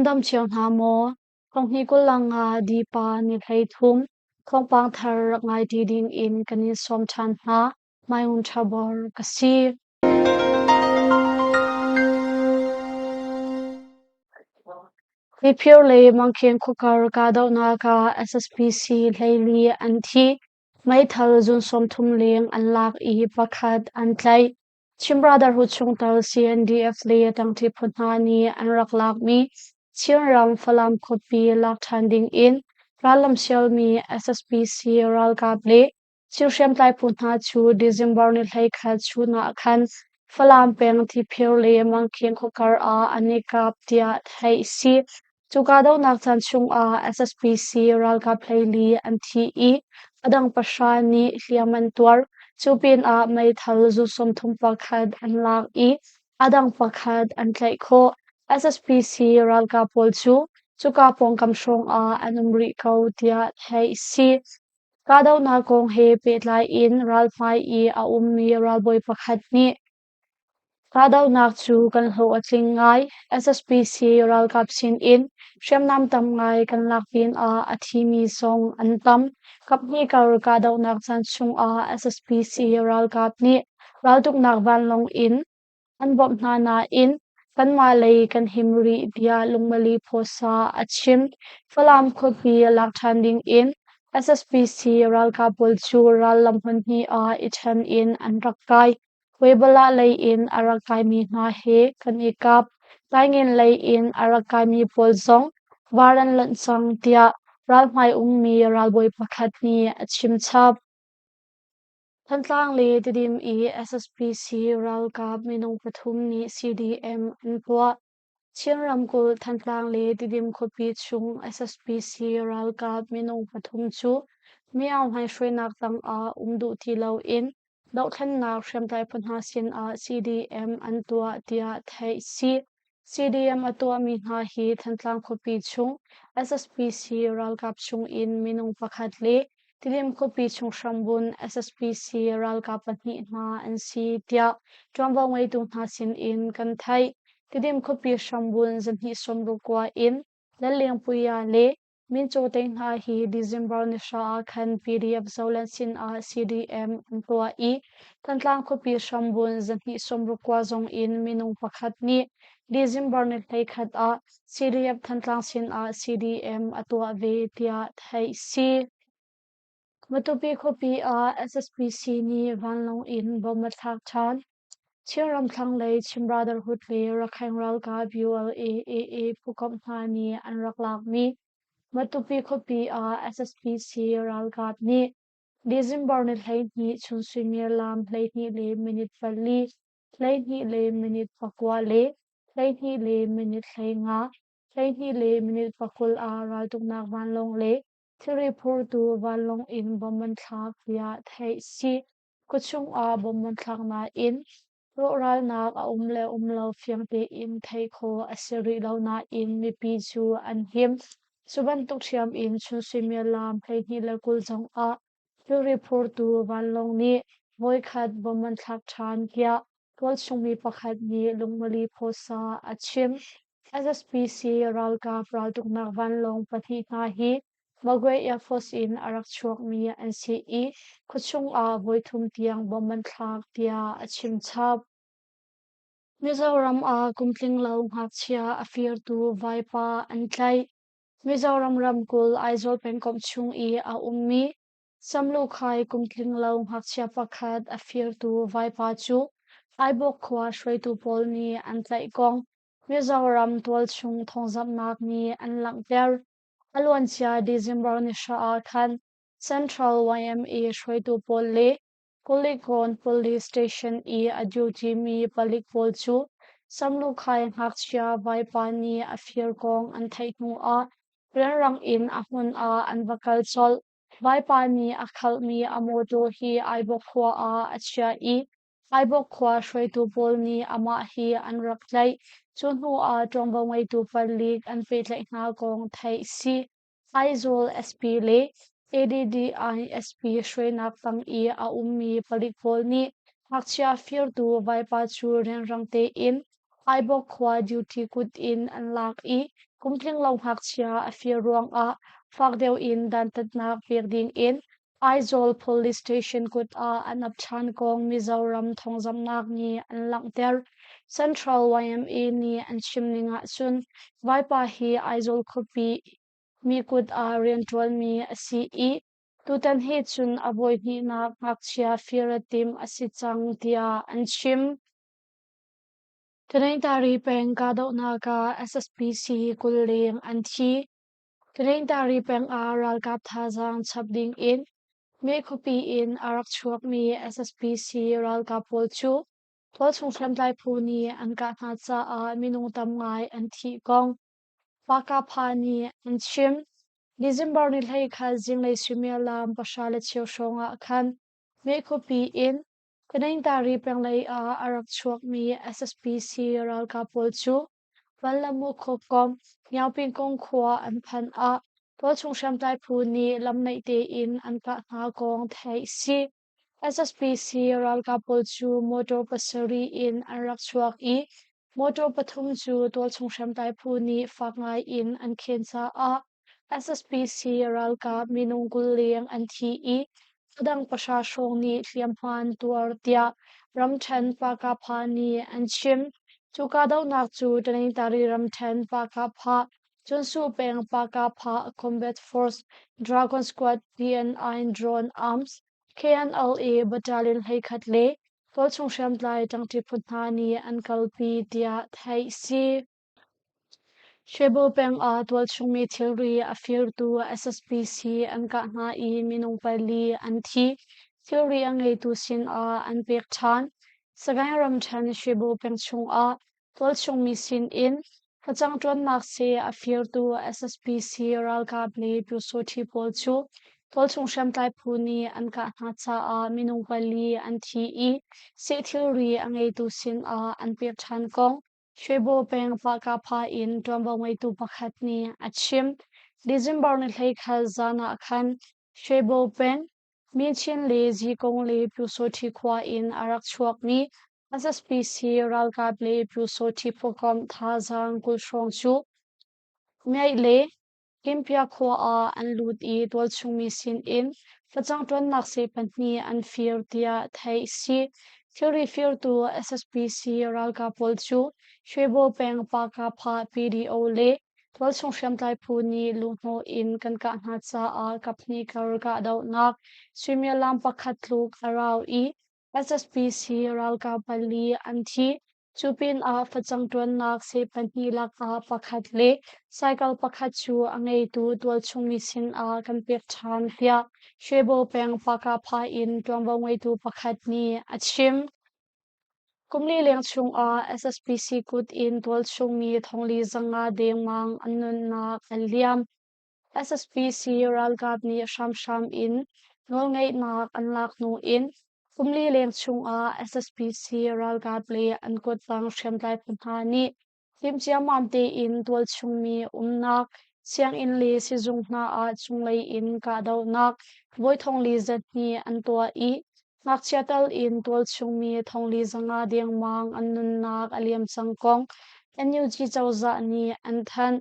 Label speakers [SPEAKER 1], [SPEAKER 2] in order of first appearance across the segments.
[SPEAKER 1] Nan dam cio hna maw? Thonghnih kul nga dipa ni 13 thawngpang thar rak ngai ṭi ding in kan in sawm ṭhan hna. Maiun Ṭhabor ka si. Tiphir le Mangkheng khuakar kahdohnak ah SSPC 14 an thi. Meithal zun 30 leng an lak i pakhat an tlaih. Chin Brotherhood chungtel CNDF le ṭangṭi phu hna nih an rak lakmi Chinram Falam khuapi lak ṭhan ding in rallam sialmi SSPC ralkap le Chin hriamtlai phu hna cu December ni 11 chun ah khan Falam peng Tiphir le Mangkheng khuakar ah an i kap tiah theih a si. Cu kahdohnak caan chungah SSPC ralkap 14 an thi i a dang pahra nih hliam an tuar. Cu pinah meithal zu 31 an lak i a dang pakhat an tlaih khawh. SSPC ralkap pawl cu cuka pawngkam hrawngah an um rih ko tiah theih a si. Kahdohnak kong he pehtlai in ralhmai i a ummi ralbawi pakhat nih Kahdohnak cu kan hlawh a tling ngai. SSPC ralkap sinin hriamnam tam ngai kan lak pinah a thimi zong an tam. Kaphnih kar kahdohnak caan chungah SSPC ralkap nih raltuknak vanlawng in an bawmh hna nain kanmah lei kan him rih tiah Lungmali Phuasa a chim. Falam khuapi lak ṭhan dingin SSPC ralkap pawl cu rallam hmun hnih ah i ṭhen in an rak kai. Puebla lei in a rak kaimi hna he kan i kap. Taingen lei in a rak kaimi pawl zong var an lonh cang tiah ralhmai ummi ralbawi pakhat nih a chim chap. Thantlang le Tidim i SSPC ralkap minung pathum nih CDM an tuah. Chin ramkulh Thantlang le Tidim khuapi chung SSPC ralkap minung pathum cu Mi Aung Hlaing hruainak tangah um duh ti loin dohthlennak hriamtlai phu hna sinah CDM an tuah tiah theih a si. CDM a tuahmi hna hi Thantlang khuapi chung SSPC ralkap chungin minung pakhat le Tidim khuapi chung hrambunh SSPC ralkap pahnih hna an si tiah ṭuanvo ngeitu hna sinin kan theih. Tidim khuapi hrambunh zahnih sawmruk in Lalengpuia le Mincaw te hna hi December ni hra ah khan PDF Zoland sinah CDM an tuah i Thantlang khuapi hrambunh zahnih 69 zong in minung pakhat nih December ni 11 ah CDF Thantlang sinah CDM a tuah ve tiah theih si. Matupi khuapi ah SSPC nih vanlawng in bomb a thlak ṭhan. Chinram thlanglei Chin Brotherhood le Rakhine ralkap ULA-AA phukomh hna nih an rak lakmi Matupi khuapi ah SSPC ralkap nih December ni 12 chun suimilam 12 le minute 4, 12 le minute 9 le 12 le minute 15, 12 le minute 20 ah raltuknak vanlawng le thilri phurtu vanlawng in bomb an thlak tiah theih a si. Khuachung ah bomb an thlak nain rawhralnak a um le um lo fiang tein theih khawh a si rih lo nain mipi cu an him. Cu bantuk ṭhiam in chun suimilam 22:20 zong ah thilri phurtu vanlawng nih voikhat bomb an thlak ṭhan tiah tualchung mi pakhat nih Lungmali Phuasa a chim. SSPC ralkap raltuknak vanlawng pahnih hna hi Magwe Air Force in a rak chuakmi an si i khuachung ah voithum tiang bomb an thlak tiah a chim chap. Mizoram ah kumtling lo ngakchia a firtu vaipa an tlaih. Mizoram ramkulh Aizawl pengkomh chung i a ummi Samlukhai kumtling lo ngakchia pakhat a firtu vaipa cu Aibawk khua hruaitu pawl nih an tlaih kong Mizoram tualchung thawngzamhnak nih an langhter. A luancia December ni hra ah khan Central YMA hruaitu pawl le Kulikawn Police Station i a duty mi palik pawl cu Samlukhai ngakchia vaipa nih a fir kong an theih hnu ah rianrang in a hmun ah an va kal colh. Vaipa nih a khalhmi a mawtaw hi Aibawk khua ah a chiah i Aibawk khua hruaitu pawl nih amah hi an rak tlaih. Cu hnu ah ṭuanvo ngeitu palik an pehtlaih hna kong theih si. Aizawl SP le ADDI SP hruainak tang i a ummi palik pawl nih ngakchia firtu vaipa cu rianrang tein Aibawk khua duty kut in an lak i. Kumtling lo ngakchia a fir ruangah fak deuh in dantatnak pek dingin Aizawl Police Station kut ah an ap ṭhan kong Mizoram thawngzamhnak nih an langhter. Central YMA nih an chim ning ahcun vaipa hi Aizawl khuapi mi kut ah rianṭuanmi a si i tutan hi cun a voihnihnak ngakchia fir a timh a si cang tiah an chim. Tanintari peng kahdohnak ah SSPC 20 leng an thi. Tanintari peng ah ralkap thazaang chap ding in Meh khuapi in a rak chuakmi SSPC ralkap pawl cu tualchung hriamtlai phu nih an kah hna caah minung tam ngai an thih kong Pakapha nih an chim. December ni 21 zinglei suimilam 10:15 hrawng ah khan Meh khuapi in Tanintari penglei ah a rak chuakmi SSPC ralkap pawl cu Vanlamu khuakomh Nyaungpingkung khua an phanh ah tualchung hriamtlai phu nih lamnaih tein an kah hna kong theih a si. SSPC ralkap pawl cu motor pasarih in an rak chuak i motor pathum cu tualchung hriamtlai phu nih fak ngai in an khen caah SSPC ralkap minung 20 leng an thi i a dang pahra hrawng nih hliamhma an tuar tiah ramṭhen Pakapha nih an chim. Cu kahdohnak cu Tanintari ramṭhen Pakapha, Cunsu peng Pakapha Combat Force, Dragon Squad DNI Drone Arms, KNLA Battalion 11 le tualchung hriamtlai ṭangṭi phu hna nih an kalpi tiah theih a si. Shwebo peng ah tualchungmi thilri a firtu SSPC an kah hna i minung pali an thi. Thilri a ngeitu sinah an pek ṭhan. Sagaing ramṭhen Shwebo peng chungah tualchungmi sinin facang ṭuannak seh a firtu SSPC ralkap le pyusawṭhi pawl cu tualchung hriamtlai phu nih an kah hna caah minung pali an thi i seh thilri a ngeitu sinah an pek ṭhan kong Shwebo peng Pahkapha in ṭuanvo ngeitu pakhat nih a chim. December ni 21 zan ah khan Shwebo peng Minchin le Zikong le Pyusawṭhi khua in a rak chuakmi SSPC ralkap le Pyusawṭhi phukomh thazaang 20 hrawng cu Ngaih le Kimpia khua ah an lut i tualchungmi sinin facang ṭuannak seh pahnih an fir tiah theih a si. Thilri firtu SSPC ralkap pawl cu Shwebo peng Pakapha PDO le tualchung hriamtlai phu nih luhhnawh in kan kah hna caah kaphnih kar kahdohnak suimilam pakhat tluk a rau i SSPC ralkap pali an thi. Cu pinah facang ṭuannak seh pahnih lakah pakhat le cycle pakhat cu a ngeitu tualchungmi sinah kan pek ṭhan tiah Shwebo peng Pakapha in ṭuanvo ngeitu pakhat nih a chim. Kum li leng chungah SSPC kut in tualchungmi thongli zanga dengmang an nunnak an liam. SSPC ralkap nih hramhram in nawlngeihnak an lak hnu in kum li leng chungah SSPC ralkap le an kuttang hriamtlai phu hna nih timhciammam tein tualchungmi umnak sianginn le sizung hna ah cunglei in kahdohnak voi thongli zat hnih an tuah i ngakchia tal in tualchungmi thongli zanga dengmang an nunnak a liam cang kong NUG cozah nih an thanh.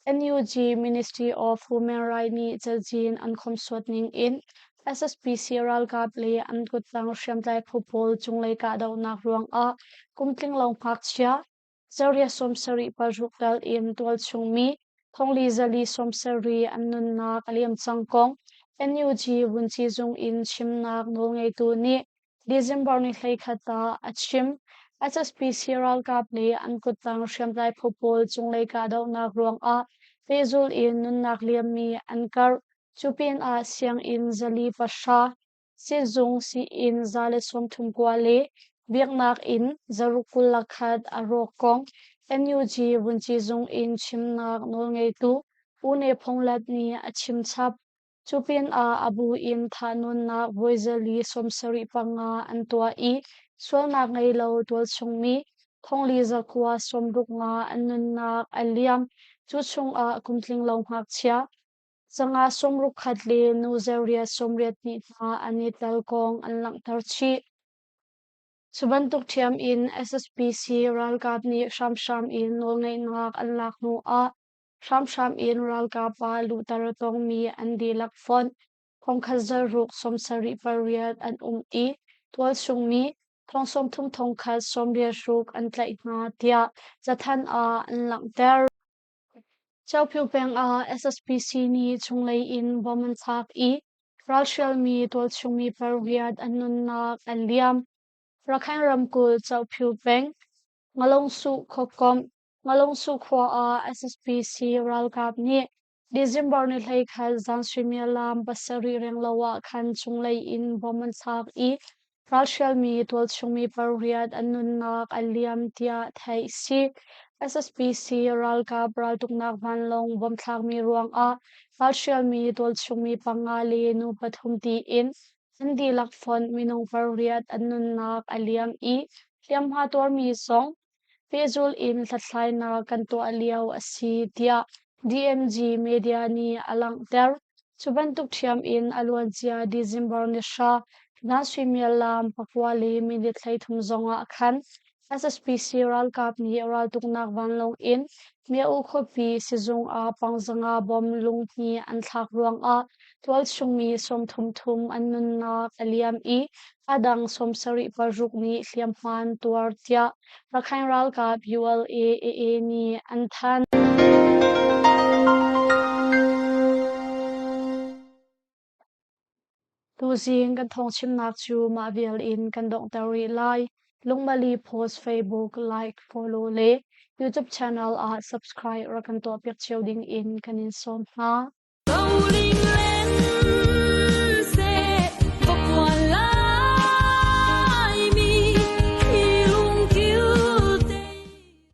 [SPEAKER 1] NUG Ministry of Human Rights nih cazin an khomhsuat ning in SSPC ralkap le an kuttang hriamtlai phu pawl cunglei kahdohnak ruangah kum tlinglo ngakchia zariat 76 tal in tualchungmi thongli zali 70 an nunnak a liam cang kong NUG vunci zung in chimnak nawlngeitu nih December ni 21 ah a chim. SSPC ralkap le an kuttang hriamtlai phu pawl cunglei kahdohnak ruangah pehzulh in nunnak liammi an karh. Cu pinah sianginn 410, sizung sii-inn 139 le biaknak inn 621 a rawk kong NUG vunci zung in chimnak nawlngeitu U Ne Phung Lat nih a chim chap. Cu pinah a bu in thahnawnnak voi 475 an tuah i sualnak ngei lo tualchungmi thongli zakua 65 an nunnak a liam. Cu chungah kum tlinglo ngakchia zanga 61 le nu zeriat 82 hna an i tel kong an langhter chih. Cu bantuk ṭhiam in SSPC ralkap nih hramhram in nawlngeihnak an lak hnu ah. Hramhram in ralkap ah luhter a tongmi an dihlak fonh thongkhat zaruk 78 an um i tualchung mi thong 30 thongkhat 86 an tlaih hna tiah cathanh ah an langhter. Kyaukphyu peng ah SSPC nih chunglei in bom an thlak i ralhrialmi tualchung mi pariat an nunnak an liam. Rakhine ramkulh Kyaukphyu peng Ngalongsuh khuakomh Ngalongsuh khua ah SSPC ralkap nih December ni 11 zan suimilam 7 renglo ah khan cunglei in bom an thlak i ralhrialmi tualchung mi pariat an nunnak a liam tiah theih a si. SSPC ralkap raltuknak vanlawng bom thlakmi ruangah ralhrialmi tualchung mi panga le nu pathum tiin an dihlak fonh minung pariat an nunnak a liam i hliamhma tuarmi zong Pehzulh in hlathlainak kan tuah lio a si tiah DMG media nih a langhter. Cu bantuk ṭhiam in a luancia December ni 9 zan suimilam 9 le minute 33 zongah khan SSPC ralkap nih raltuknak vanlawng in Myo khuapi sizung ah pangzanga bom lunghni an thlak ruangah tualchung mi 33 an nunnak a liam i a dang 76 nih hliamhma an tuar tiah Rakhine ralkap ULA-AA nih an thanh. Tuzing kan thawngchimnak cu mah vial in kan donghter rih lai. Lungmali Post Facebook like, follow le YouTube channel ah subscribe rak kan tuahpiak cio ding in kan in sawm hna.